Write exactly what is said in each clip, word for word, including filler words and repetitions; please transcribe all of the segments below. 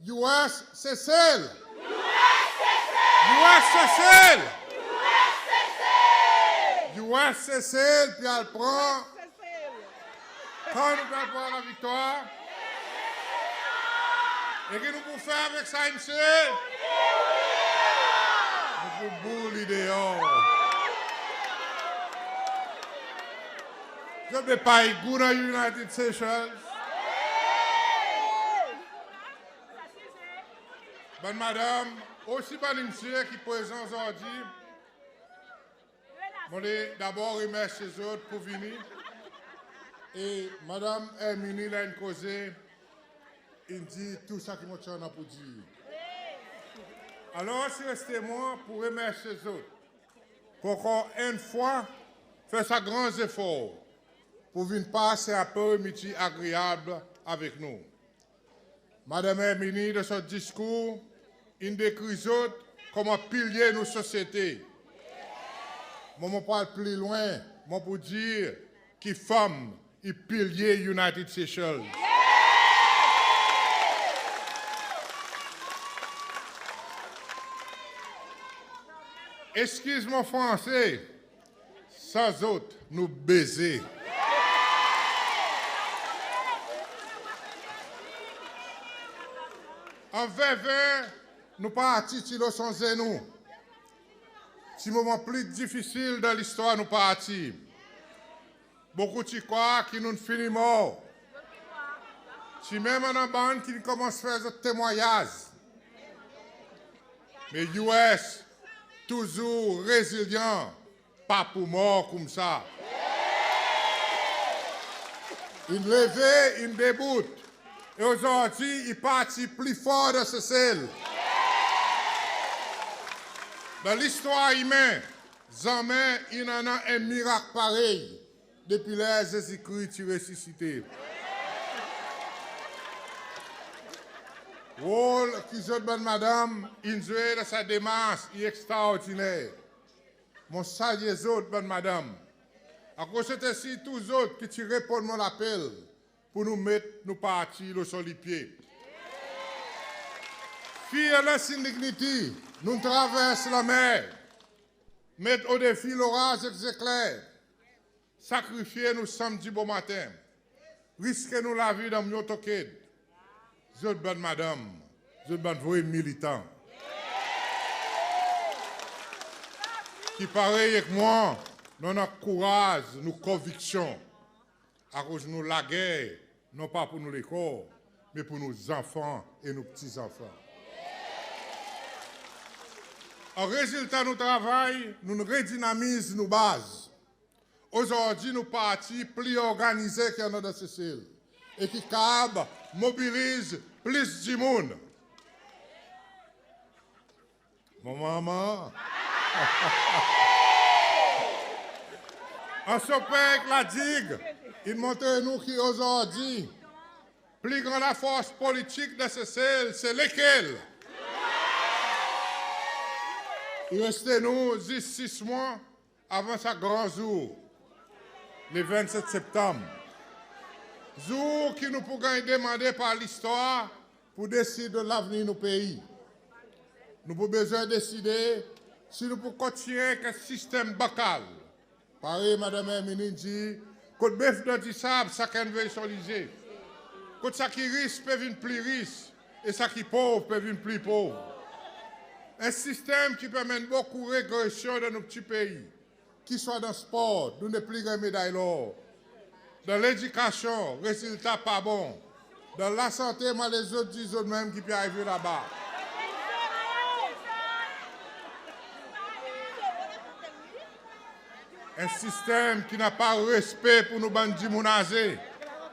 U S Sesel! U S Sesel! U S Sesel! U S Sesel pe al pran kan nou pe al pran laviktwar. E ki nou pou fer avek sa, msye? Nou pou boul li deor. Zot pe pey gou dan United Seychelles. Bann madanm, osi bann msye ki prezan ozordi, mon le dabor remersye zot pour vini. E Madanm Herminie la in koze, in dir tou sa ki mon ti annan pour dir. Alor, i reste mwan pour remersye zot pour ankor enn fwa fer sa gran zefor pour vin pas en apre midi agreab avek nou. Madanm Herminie, dan son diskour, in dekrir zot konman pilye nou sosyete. Mwan, mon pou al pli lwen, mon pou dir ki fanm i pilye United Seychelles. Eskiz mon franse, san zot, nou beze. An ven ven, nou parti ti lo son zenou. Ti moman pli difisil dan listwar nou parti. Bokou ti krwar ki nou'n fini mor. Ti menm annan bann ki'n konmans fer zot temwanyaz. Me U S touzour rezilyan, pa pou mor koumsa. In leve, in debout. E ozordi, i parti pli for dan Sesel. Dan listwar imen, zanmen in annan en mirak parey depi ler Zezi Kri ti resisite. Rol ki zot bann madanm in zwe dan sa demars i ekstraordiner. Mon salye zot, bann madanm, akoz se ti tou zot ki ti reponn mon lapel pour nou met nou parti lo son lipye. Fearless in dignity, nou'n travers lanmer, met o defi loraz ek zekler, sakrifye nou Sanmdi bomaten, riske nou lavi dan Myon Toked. Zot bann madanm, zot bann vre militan. Ki parey ek mwan, nou annan kouraz, nou konviksyon. Akoz nou lager, non pa pour nou lekor, me pour nou zanfan e nou pti zanfan. An rezilta nou travay, nou'n redinamiz nou baz. Ozordi nou parti pli organize ki annan dan Sesel e ki kapab mobiliz plis dimoun. Mon manman. Anse Aux Pins ek La Digue in montre nou ki ozordi pli gran lafors politik dan Sesel se lekel? I reste nou zis sis mwan avan sa gran zour, le vennset Septanm. Zour ki nou pou ganny demande par listwar pour desid lavenir nou pei. Nou pou bezwen deside si nou pou kontinyen ek en sistenm bankal. Parey Madanm Herminie in dir, kot bef dan disab, sakenn vey son lize. Kot sa ki ris pe vin pli ris e sa ki pov pe vin pli pov. En sistenm ki pe anmenn bokou regresyon dan nou pti pei. Ki swa dan spor, nou nepli ganny meday lor. Dan ledikasyon, rezilta pa bon. Dan lasante, mon a les zot dir zot menm ki pe arive laba. En sistenm ki napa respe pour nou bann dimoun aze.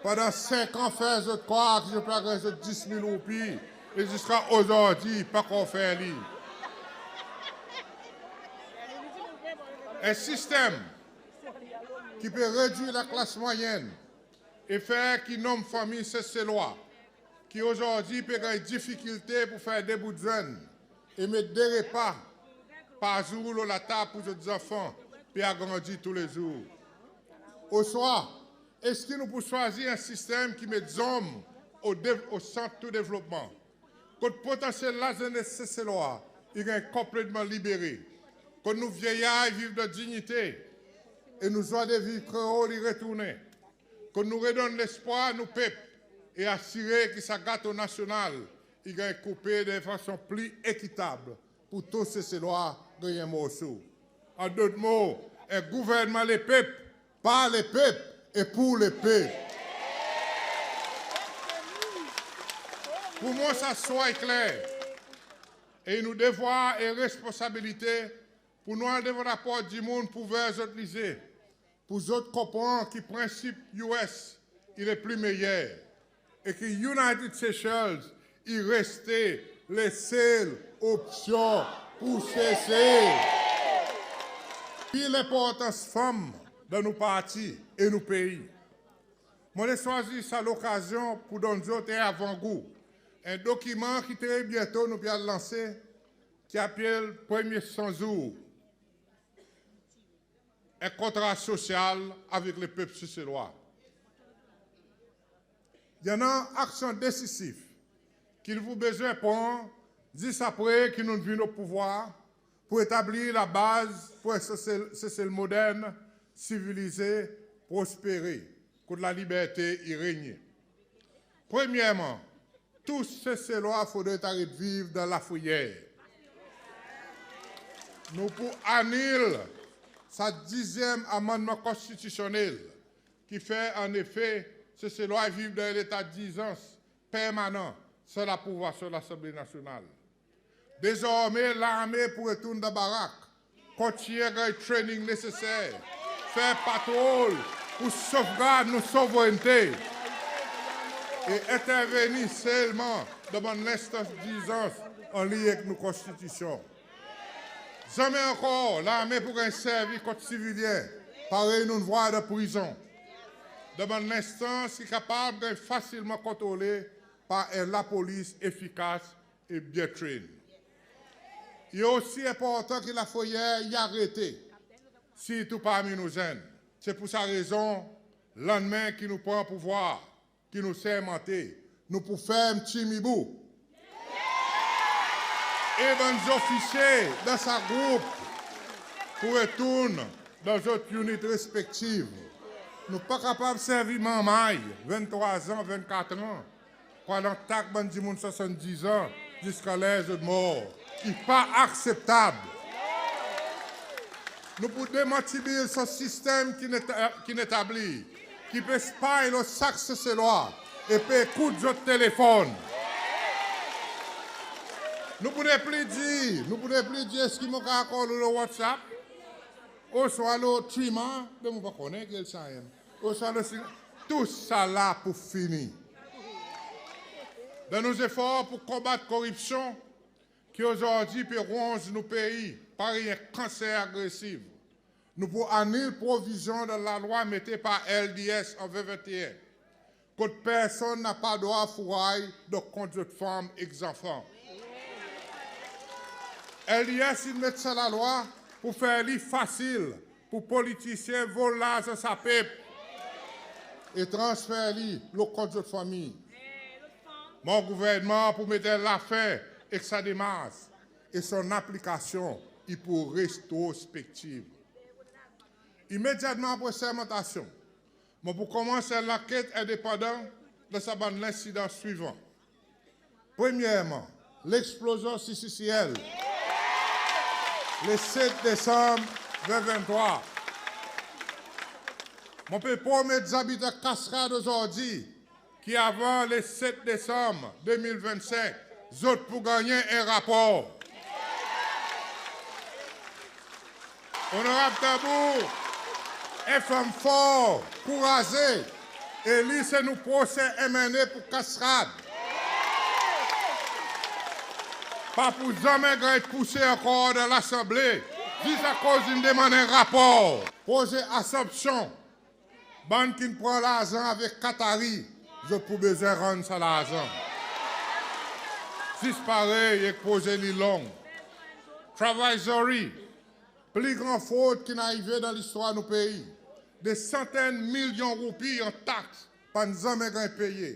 Pandan senk an fer zot krwar ki zot pe al ganny zot dis mil roupi, e ziska ozordi pa ankor fer li. En sistenm ki pe redwir laklas mwayenn e fer ki nonm fanmir Seselwa ki ozordi pe ganny difikilte pour fer de bout vyann e met de repa par zour lo latab pour zot zanfan pe agrandi toulezour? Oswa eski nou pou swazir en sistenm ki met zonm o de-, o sant tou devlopman? Kot potansyel lazenes Seselwa i ganny konpletman libere. Kot nou vyeyar i viv dan dinyite e nou zwa de viv Kreol i retournen. Kot nou redonn lespwar nou pep e asire ki sa gato nasyonal i ganny koupe dan en fason pli ekitab pour tou Seselwa ganny en morso. An dot mo, en gouvernman lepep, par lepep e pour lepep. Pour mwan, sa swa i kler. E i nou devwar e responsabilite pour nou al devan laport dimoun pour ouver zot lize, pour zot konpran ki prensip US i le pli meyer e ki United Seychelles i reste lesel opsyon pour Sesel. Pi lenportans fanm dan nou parti e nou pei. Mon le swazir sa lokazyon pour donn zot en avangou en dokiman ki tre byento nou pe al lanse, ki apel Premye San Zour, en kontra sosyal avek lepep Seselwa. I annan aksyon desizif ki nou pou bezwen pran zis apre ki nou'n vin o pouvwar pour etablir labaz pour en Sesel, Sesel modern, sivilize, prospere, kot laliberte i renye. Premyerman, tou Seselwa fodre aret viv dan lafreyer. Nou pou anil sa dizyenm amannman konstitisyonnel ki fer annefe Seselwa i viv dan en leta dirzans permanan san laprouvasyon Lasanble Nasyonal. Dezormen larme pou retourn dan barak, kontinyen ganny training neseser, fer patrol pour sofgard nou souvrennte e entervenir selman dan bann lenstans dirzans anliny ek nou Konstitisyon. Zanmen ankor larme pou ganny servi kont sivilyen parey nou'n vwar dan prizon, dan bann lenstans ki kapab ganny fasilman kontrole par en lapolis efikas e byen train. I osi enportan ki lafreyer i arete, sirtou parmi nou zenn. Se pour sa rezon, lannmen ki nou pran pouvwar, ki nou sermante, nou pou ferm tim ibout. E bann zofisye dan sa group pou retourn dan zot unit respektif. Nou pa kapab servi manrmay venntrwa an, vennkatr an, pour al atak bann dimoun swasanndiz an ziska ler zot mor. I pa akseptab. Nou pou demantibil sa sistenm ki'n eta-, ki'n etabli, ki pe spy lo sak Seselwa e pe ekout zot telefonn. Nou pou nepli dir, nou pou nepli dir eski mon kapab call ou lo WhatsApp, oswa lo Threema, be mon pa konnen kel sa enn, oswa lo Sing-, tousala pou fini. Dan nou zefor pour konbat koripsyon ki ozordi pe ronz nou pei parey en kanser agresif, nou pou anil provizyon dan lalwa mete par LDS an ven venteen, kot personn napa drwa fouray dan kont zot fanm ek zanfan. LDS in met sa lalwa pour fer li fasil pour politisyen vol larzan sa pep e transfer li lo kont zot fanmir. Mon gouvernman pou met en lafen ek sa demars e son aplikasyon i pou retrospektiv. Imedyatman apre sermantasyon, mon pou konmans en lanket endepandan dan sa bann lensidan swivan. Premyerman, leksplozyon CCCL le set Desanm ven ventrwa. Mon pe promet zabitan Cascade ozordi ki avan le set Desanm de mil vennsenk, zot pou gannyen en rapor. Onorab Tambou, en fanm for, kouraze, e li se nou prosen MNA pour Cascade. Pa pou zanmen ganny pouse ankor dan Lasanble, zis akoz in demann en rapor. Proze Assomption, bann ki'n pran larzan avek Qatari, zot pou bezwen rann sa larzan. Zis parey ek proze L'Île Longue. Travay Zori, pli gran frod ki'n arive dan listwar nou pei. De santenn milyon roupi an taks pa'n zanmen ganny peye.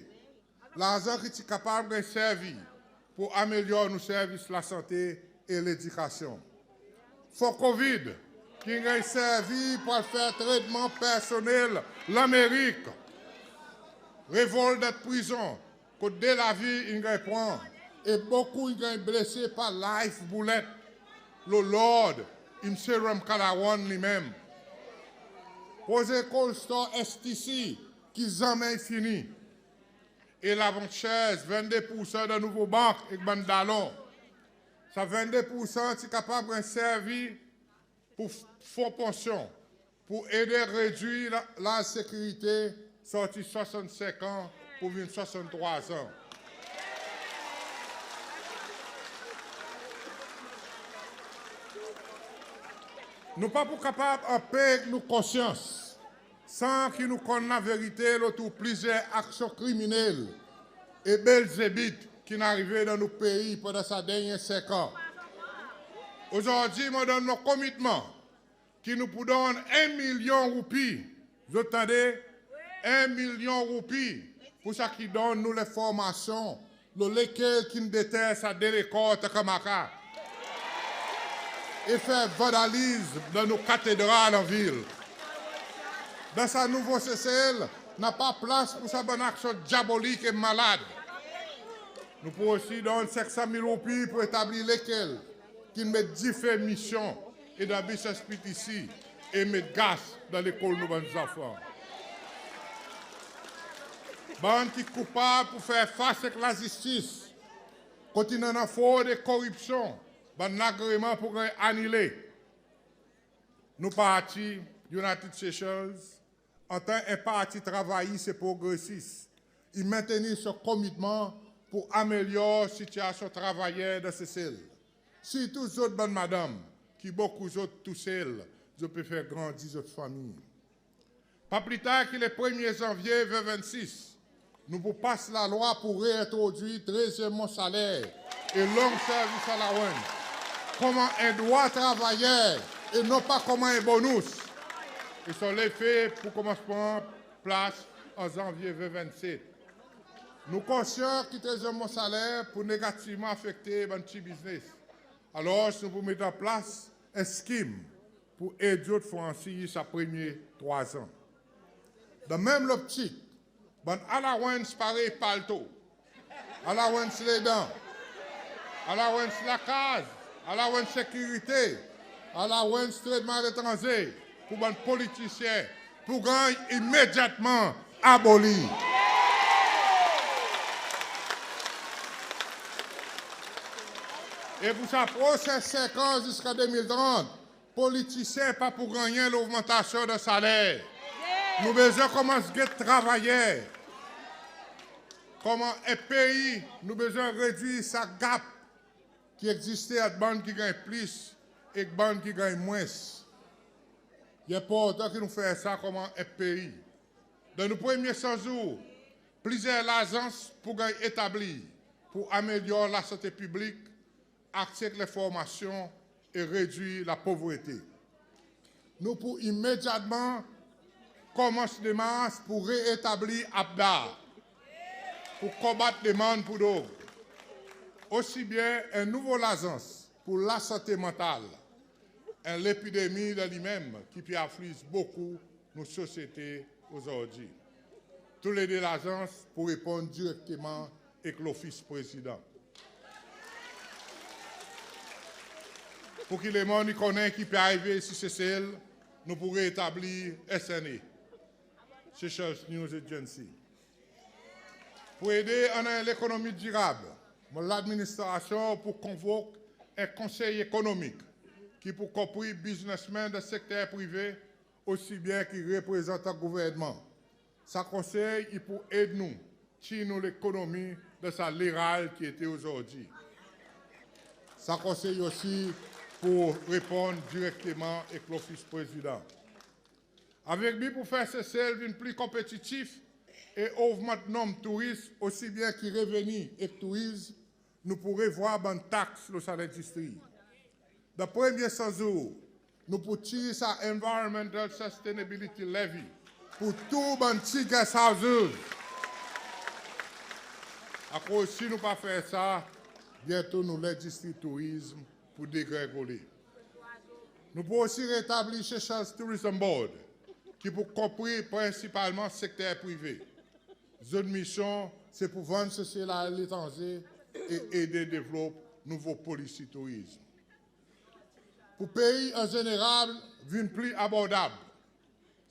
Larzan ki ti kapab ganny servi pour amelyor nou servis lasante e ledikasyon. Fon COVID ki'n ganny servi pour al fer tretman personnel Lanmerik. Revolt dan prizon, kot de lavi in ganny pran e bokou in ganny blese par live bullet lo lord Msye Ramkalawan li menm. Proze cold store STC ki zanmen i fini. E lavant share vennde poursan dan Nouvobanq ek bann dalon. Sa vennde poursan ti kapab ganny servi pour fon pansyon, pour ede redwir la, laz sekirite sorti swasannsenk an pour vin swasanntrwa an. Nou pa pou kapab anpe ek nou konsyans san ki nou konn laverite lo tou plizyer aksyon kriminel e belzebit ki'n arive dan nou pei pandan sa dernyen senk an. Ozordi mon donn mon komitman ki nou pou donn en milyon roupi, zot tande, en milyon roupi, pour sa ki donn nou lenformasyon lo lekel ki'n deter sa de lekor Takamaka e fer vandalizm dan nou katedral anvil. Dan sa nouvo Sesel napa plas pour sa bann aksyon dyabolik e malad. Nou pou osi donn senk san mil roupi pour etablir lekel ki'n met dife Misyon e dan BSPTC e met gas dan lekol nou bann zanfan. Bann ki koupab pou fer fas ek lazistis. Kot in annan frod e koripsyon, bann lagreman pou ganny anile. Nou parti United Seychelles, antan en parti travayis e progresis, i mentenir son komitman pour amelyor sitiasyon travayer dan Sesel. Sirtou zot bann madanm, ki bokou zot tousel, zot pe fer grandi zot fanmir. Pa pli tar ki le premye zanvye ven vennsis, nou pou pas lalwa pour reentrodwir trezyenm mwan saler e long service allowance konman en drwa travayer e non pa konman en bonus. E son lefe pou konmans pran plas an zanvye ven vennset. Nou konsyan ki trezyenm mwan saler pou negativman afekte bann pti biznes. Alors nou pou met an plas en skim pour ed zot fransir sa premye trwa an. Dan menm loptik, bann allowance parey palto, allowance ledan, allowance lakaz, allowance sekirite, allowance tretman aletranze pour bann politisyen pou ganny imedyatman aboli. E pour sa prosen senk an ziska de mil trant, politisyen pa pou gannyen logmantasyon dan saler. Nou bezwen konmans get travayer. Konman en pei, nou bezwen redwir sa gap ki egziste ant bann ki ganny plis ek bann ki ganny mwens. I enportan ki nou fer sa konman en pei. Dan nou premye san zour, plizyer lazans pou ganny etablir pour amelyor lasante piblik, akse ek lenformasyon e redwir lapovrete. Nou pou imedyatman konmans demars pour reetablir APDAR pour konbat demann pour drog. Osi byen en nouvo lazans pour lasante mantal, en lepidemi dan li menm ki pe afliz bokou nou sosyete ozordi. Toulede lazans pou reponn direkteman ek Lofis Prezidan. Pour ki lemonn i konnen ki pe arive isi Sesel, nou pou reetablir SNA, Seychelles News Agency. Pour ede annan en lekonomi dirab, mon ladministrasyon pou konvok en konsey ekonomik ki pou konpri biznesmenn dan sekter prive osi byen ki reprezantan gouvernman. Sa konsey i pou ed nou tir nou lekonomi dan sa leral ki ete ozordi. Sa konsey osi pou reponn direkteman ek Lofis Prezidan. Avek bi pour fer Sesel vin pli konpetitif e ogmant nonm touris osi byen ki reveni ek tourizm, nou pou revwar bann taks lo sa lendistri. Dan premye san zour, nou pou tir sa Environmental Sustainability Levy pour tou bann pti guest houses. Akoz si nou pa fer sa, byento nou lendistri tourizm pou degregole. Nou pou osi retabli Seychelles Tourism Board, ki pou konpri prensipalman sekter prive. Zot misyon se pou vann Sesel aletranze e ede devlop nouvo polisi tourizm. Pou pei an zeneral vin pli abordab.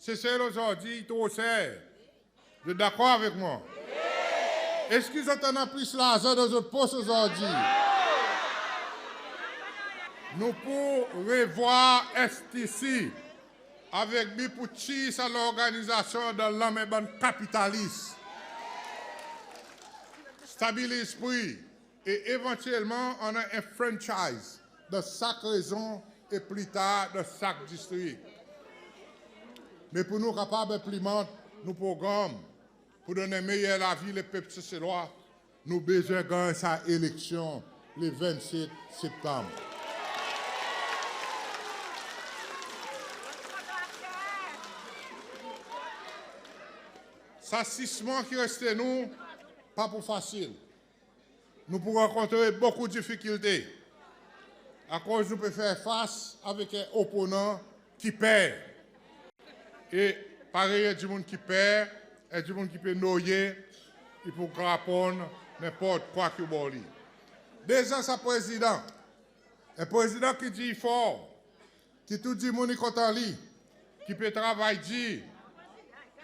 Sesel ozordi i tro ser. Zot dakor avek mwan? Eski zot annan plis larzan dan zot pos ozordi? Nou pou revwar S T C avek bi pou tir sa lorganizasyon dan lanmen bann kapitalis. Stabiliz pri e evantyelman annan en franchise dan sak rezyon e pli tar dan sak distrik. Me pou nou kapab enplimant nou progranm pou donn en meyer lavi lepep Seselwa, nou bezwen ganny sa eleksyon le vennset Septanm. Sa sis mwan ki reste nou pa pou fasil. Nou pou rankontre bokou difikilte akoz nou pe fer fas avek en oponan ki per. E parey en dimoun ki per, en dimoun ki pe noye, i pou graponn nenport kwa ki ou bor li. Deza sa prezidan, en prezidan ki dir for, ki tou dimoun i kontan li, ki pe travay dir,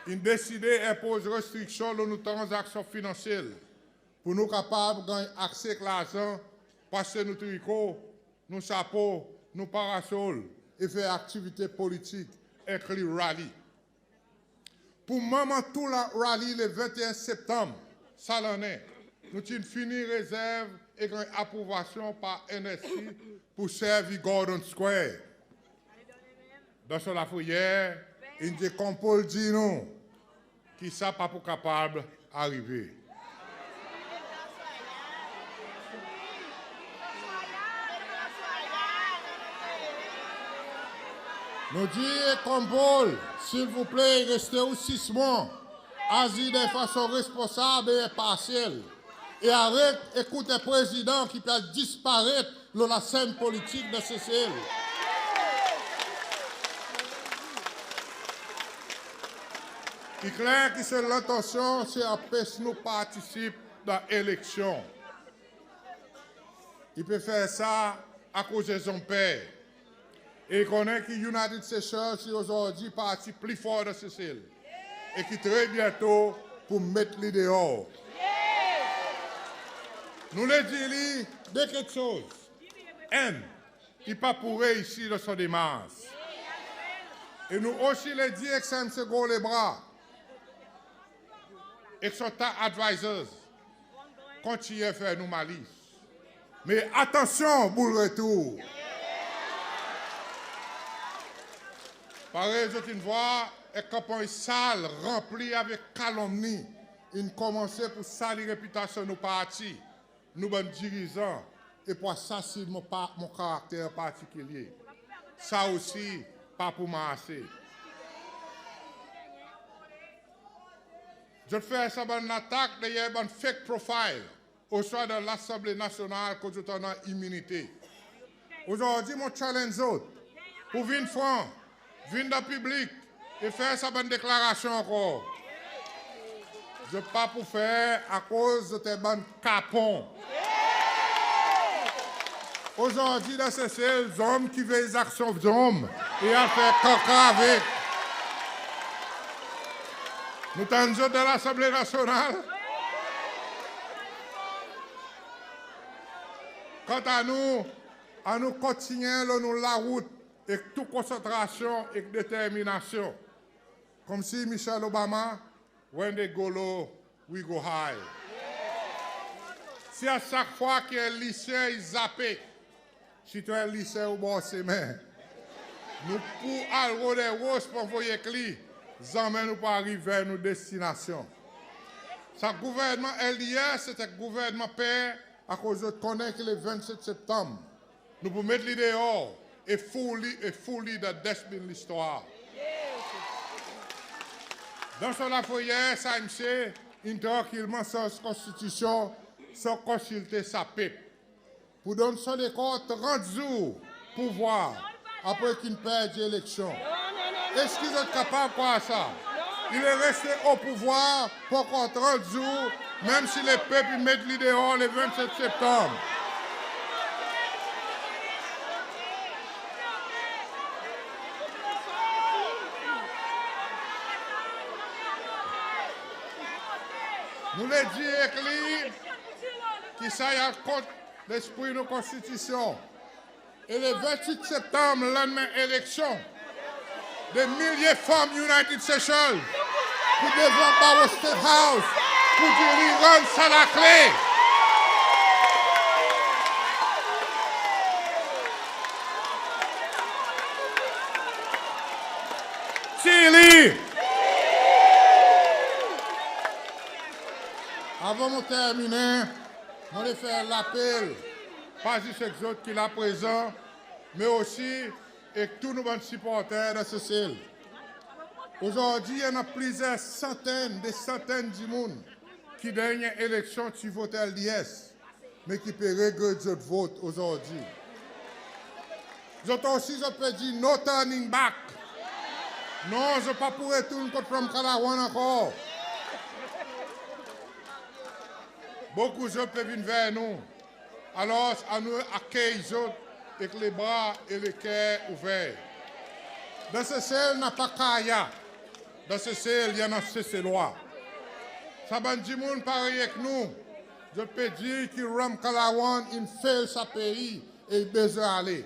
in deside enpoz restriksyon lo nou tranzaksyon finansyel. Pou nou kapab ganny akse ek larzan, pase nou triko, nou sapo, nou parasol e fer aktivite politik, enkli rally. Pou manm an tou la rally le venteen Septanm sa lannen, nou ti'n fini rezerv e ganny aprouvasyon par N S C pou servi Gordon Square. Dan son lafreyer, in dir Kombo dir nou ki sa pa pou kapab arive. Nou dir Kombo, silvouple, reste ou sis mwan, azir dan fason responsab e enparsyel. E aret ekout en prezidan ki pe al disparet lo lasenn politik dan Sesel. I kler ki son lantansyon se anpes nou partisip dan eleksyon. I pe fer sa akoz rezon per. E i konnen ki United Seychelles i ozordi parti pli for dan Sesel e ki tre byento pou met li deor. Nou le dir li de keksoz. Enn, i pa pou reisi dan son demars. E nou osi le dir ek sa msye Gros Lebras ek son ta advisors, kontinyen fer nou malis. Me atansyon boul retour. Parey zot in vwar, en kanpanny sal ranpli avek kalomni in konmanse pou sali repitasyon nou parti, nou bann dirizan e pou asasin mon pa, mon karakter partikilye. Sa osi pa pou marse. Zot fer sa bann latak deryer bann fake profile, oswa dan Lasanble Nasyonal kot zot annan iminite. Ozordi mon challenge zot pou vin fran, vin dan piblik e fer sa bann deklarasyon ankor. Zot pa pou fer akoz zot en bann kapon. Ozordi dan Sesel, zonm ki vey zaksyon zonm e al fer kaka avek. Nou tann zot dan Lasanble Nasyonal. Kanta nou, annou kontinyen lo nou larout ek tou konsantrasyon ek determinasyon. Konmsi Michelle Obama, "When they go low, we go high." Si a sak fwa ki en lisyen i zape, sirtou en lisyen o bor semen, nou pou al rod en ros pou anvoy ek li, zanmen nou pou ariv ver nou destinasyon. Sa gouvernman L D S se en gouvernman per, akoz zot konnen ki le vennset Septanm nou pou met li deor e foul li, e foul li dan dustbin listwar. Dan son lafreyer, sa msye in trankilman sanz konstitisyon san konsilte sa pep. pour donn son lekor trant zour pour vwar apre ki'n perdi eleksyon. Eski zot kapab krwar sa? I le reste o pouvwar pou ankor trant zour, menm si lepep i met li deor le vennset Septanm. Nou le dir ek li ki sa i al kont lespri nou Konstitisyon. E le vennwit Septanm, lannmen eleksyon, de milye fanm United Seychelles pou devan baro State House pour dir li rann sa lakle. Tir li! Avan mon terminen, mon le fer lapel, pa zis ek zot ki la prezan, me osi ek tou nou bann siporter dan Sesel. Ozordi i annan plizyer santenn, de santenn dimoun ki dernyen eleksyon ti vot LDS, me ki pe regret zot vot ozordi. Zot osi zot pe dir no turning back. Non, zot pa pou retourn kot Ramkalawan ankor. Bokou zot pe vin ver nou. Alors annou akey zot ek lebra e leker ouver. Dan Sesel napa Kaya. Dan Sesel i annan Seselwa. Sa bann dimoun parey ek nou, zot pe dir ki Ramkalawan in fail sa pei e i bezwen ale.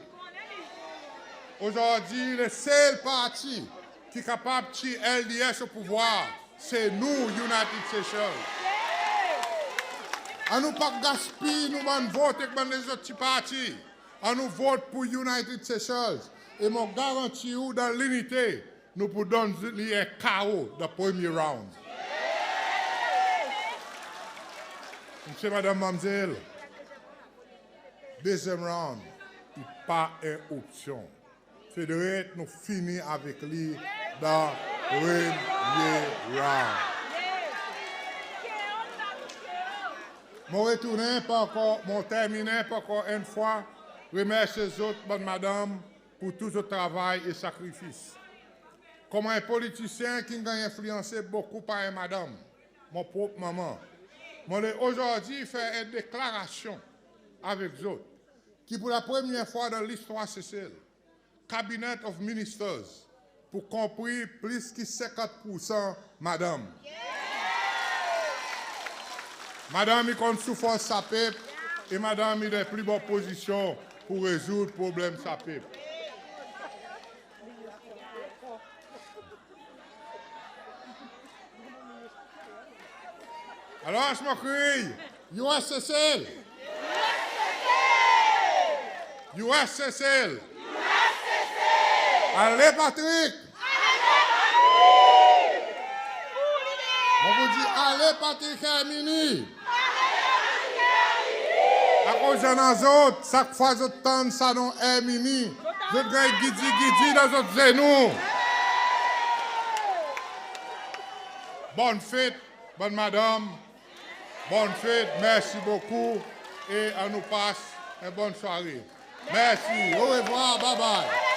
Ozordi lesel parti ki kapab tir LDS o pouvwar se nou, United Seychelles. Annou pa gaspiy nou bann vot ek bann lezot pti parti. Annou vot pour United Seychelles. E mon garanti ou dan linite nou pou donn li en K O dan premye round. Msye, madanm, manmzel, dezyenm round i pa en opsyon. Fodre nou fini avek li dan premye round. Mon retournen pa ankor, mon terminen pa ankor enn fwa remersye zot bann madanm pour tou zot travay e sakrifis. Konman en politisyen ki'n ganny enfliyanse bokou par en madanm, mon prop manman, mon le ozordi fer en deklarasyon avek zot ki pour lapremye fwa dan listwar Sesel, Cabinet of Ministers pou konpri plis ki senkant poursan madanm. Madanm i konn soufrans sa pep e madanm i dan pli bon pozisyon pour rezourd problenm sa pep. Alors mon kriy, U S Sesel! U S Sesel! Ale Patrick! Mon pou dir ale Patrick Herminie! Akoz i annan zot, sak fwa zot tann sa non Herminie, zot ganny gidi gidi dan zot zenou. Bonn fet bann madanm, bonn fet, mersi bokou e annou pas en bonn sware. Mersi, orevwar, babay.